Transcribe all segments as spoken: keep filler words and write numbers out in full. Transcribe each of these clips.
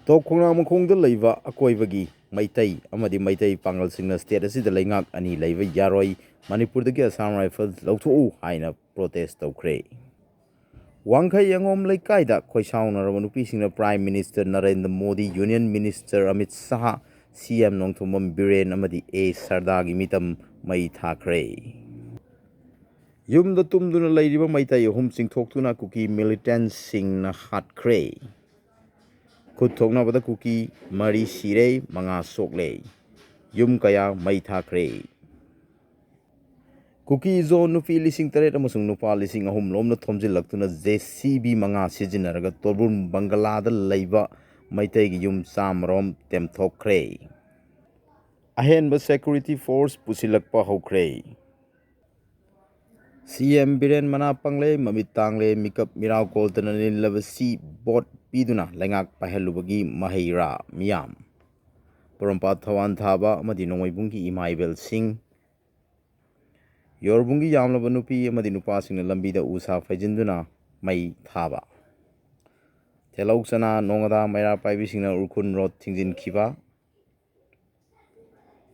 ꯇꯣꯞ ꯈꯣꯡꯅꯥꯡ ꯃꯈꯣꯡꯗ ꯂꯩꯕ ꯑꯀꯣꯏꯕꯒꯤ ꯃꯩꯇꯩ ꯑꯃꯗꯤ ꯃꯩꯇꯩ ꯄꯥꯡꯒꯜꯁꯤꯡꯅ ꯁ꯭ꯇꯦꯠ ꯑꯁꯤꯗ ꯂꯩꯉꯥꯛ ꯑꯅꯤ ꯂꯩꯕ ꯌꯥꯔꯣꯏ, ꯃꯅꯤꯄꯨꯔꯗꯒꯤ ꯑꯁꯥꯝ ꯔꯥꯏꯐꯜꯁ ꯂꯧꯊꯣꯛꯎ ꯍꯥꯏꯅ ꯄ꯭ꯔꯣꯇꯦꯁ ꯇꯧꯈ꯭ꯔꯦ꯫ ꯋꯥꯡꯈꯩ ꯑꯉꯣꯝ ꯂꯩꯀꯥꯏꯗ ꯈꯣꯏꯁꯥꯎꯅꯔꯕ ꯅꯨꯄꯤꯁꯤꯡꯅ prime minister Narendra Modi, union minister Amit Shah, C M Nongthombam Biren ꯑꯃꯗꯤ ꯑꯦ ꯁꯔꯗꯥꯒꯤ ꯃꯤꯇꯝ ꯃꯩ ꯊꯥꯈ꯭ꯔꯦ꯫ ꯌꯨꯝꯗ ꯇꯨꯝꯗꯨꯅ ꯂꯩꯔꯤꯕ ꯃꯩꯇꯩ ꯑꯍꯨꯝ ꯆꯤꯡꯊꯣꯛꯇꯨꯅ ꯀꯨꯀꯤ ꯃꯤꯂꯤꯇꯦꯟꯠꯁꯤꯡꯅ ꯍꯥꯠꯈ꯭ꯔꯦ꯫ ꯈꯨꯠ ꯊꯣꯛꯅꯕꯗ ꯀꯨꯀꯤ ꯃꯔꯤ ꯁꯤꯔꯦ, ꯃꯉꯥ ꯁꯣꯛꯂꯦ꯫ ꯌꯨꯝ ꯀꯌꯥ ꯃꯩ ꯊꯥꯈ꯭ꯔꯦ꯫ ꯀꯨꯀꯤ ꯖꯣꯟ ꯅꯨꯄꯤ ꯂꯤꯁꯤꯡ ꯇꯔꯦꯠ ꯑꯃꯁꯨꯡ ꯅꯨꯄꯥ ꯂꯤꯁꯤꯡ ꯑꯍꯨꯝ ꯂꯣꯝꯅ ꯊꯣꯝꯖꯤꯜꯂꯛꯇꯨꯅ ꯖꯦ ꯁꯤ ꯕꯤ ꯃꯉꯥ ꯁꯤꯖꯤꯟꯅꯔꯒ ꯇꯣꯔꯕꯨꯟ ꯕꯪꯒꯂꯥꯗ ꯂꯩꯕ ꯃꯩꯇꯩꯒꯤ ꯌꯨꯝ ꯆꯥꯝꯃꯔꯣꯝ ꯇꯦꯝꯊꯣꯛꯈ꯭ꯔꯦ꯫ ꯑꯍꯦꯟꯕ ꯁꯦꯀ꯭ꯌꯨꯔꯤꯇꯤ ꯐꯣꯔꯁ ꯄꯨꯁꯤꯜꯂꯛꯄ ꯍꯧꯈ꯭ꯔꯦ꯫ ꯁꯤ ꯑꯦꯝ ꯕꯤꯔꯦꯟ ꯃꯅꯥ ꯄꯪꯂꯦ, ꯃꯃꯤꯠ ꯇꯥꯡꯂꯦ, ꯃꯤꯀꯞ ꯃꯤꯔꯥꯎ ꯀꯣꯜꯇꯅ ꯅꯤꯜꯂꯕꯁꯤ ꯚꯣꯠ ꯄꯤꯗꯨꯅ ꯂꯩꯉꯥꯛ ꯄꯥꯏꯍꯜꯂꯨꯕꯒꯤ ꯃꯍꯩꯔꯥ ꯃꯤꯌꯥꯝ꯫ ꯄꯣꯔꯣꯝꯄꯥꯠ ꯊꯋꯥꯟ ꯊꯥꯕ ꯑꯃꯗꯤ ꯅꯣꯡꯃꯩꯕꯨꯡꯒꯤ ꯏꯃꯥ ꯏꯕꯦꯜꯁꯤꯡ꯫ ꯌꯣꯔꯕꯨꯡꯒꯤ ꯌꯥꯝꯂꯕ ꯅꯨꯄꯤ ꯑꯃꯗꯤ ꯅꯨꯄꯥꯁꯤꯡꯅ ꯂꯝꯕꯤꯗ ꯎ ꯁꯥ ꯐꯩꯖꯤꯟꯗꯨꯅ ꯃꯩ ꯊꯥꯕ꯫ ꯇꯦꯂꯧ ꯆꯅꯥ ꯅꯣꯡꯉꯗꯥ ꯃꯩꯔꯥ ꯄꯥꯏꯕꯤꯁꯤꯡꯅ ꯎꯈ꯭ꯔꯨꯜ ꯔꯣꯗ ꯊꯤꯡꯖꯤꯟꯈꯤꯕ꯫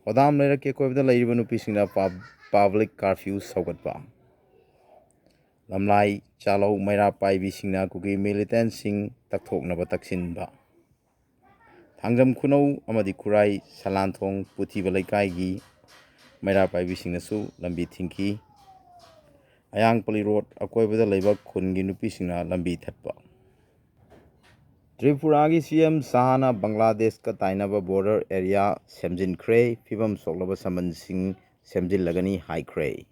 ꯍꯣꯗꯥꯝ ꯂꯩꯔꯛꯀꯤ ꯑꯀꯣꯏꯕꯗ ꯂꯩꯔꯤꯕ ꯅꯨꯄꯤꯁꯤꯡꯅ ꯄꯥ-, ꯄꯕ꯭ꯂꯤꯛ ꯀꯥꯔꯐ꯭ꯌꯨ ꯁꯧꯒꯠꯄ꯫ ꯂꯝꯂꯥꯏ ꯆꯥꯂꯧ ꯃꯩꯔꯥ ꯄꯥꯏꯕꯤꯁꯤꯡꯅ ꯀꯨꯀꯤ ꯃꯤꯂꯤꯇꯦꯟꯠꯁꯤꯡ ꯇꯛꯊꯣꯛꯅꯕ ꯇꯛꯁꯤꯟꯕ꯫ ꯊꯥꯡꯖꯝ ꯈꯨꯅꯧ ꯑꯃꯗꯤ ꯈꯨꯔꯥꯏ ꯁꯂꯥꯟꯊꯣꯡ ꯄꯨꯊꯤꯕ ꯂꯩꯀꯥꯏꯒꯤ ꯃꯩꯔꯥ ꯄꯥꯏꯕꯤꯁꯤꯡꯅꯁꯨ ꯂꯝꯕꯤ ꯊꯤꯡꯈꯤ꯫ ꯑꯌꯥꯡꯄꯜꯂꯤ ꯔꯣꯗ ꯑꯀꯣꯏꯕꯗ ꯂꯩꯕ ꯈꯨꯟꯒꯤ ꯅꯨꯄꯤꯁꯤꯡꯅ ꯂꯝꯕꯤ ꯊꯠꯄ꯫ ꯇ꯭ꯔꯤꯄꯨꯔꯥꯒꯤ ꯁꯤ ꯑꯦꯝ ꯁꯍꯥꯅ ꯕꯪꯒ꯭ꯂꯥꯗꯦꯁꯀ ꯇꯥꯏꯅꯕ ꯕꯣꯔꯗꯔ ꯑꯦꯔꯤꯌꯥ ꯁꯦꯝꯖꯤꯟꯈ꯭ꯔꯦ, ꯐꯤꯕꯝ ꯁꯣꯛꯂꯕ ꯁꯃꯟꯁꯤꯡ ꯁꯦꯝꯖꯤꯜꯂꯒꯅꯤ ꯍꯥꯏꯈ꯭ꯔꯦ꯫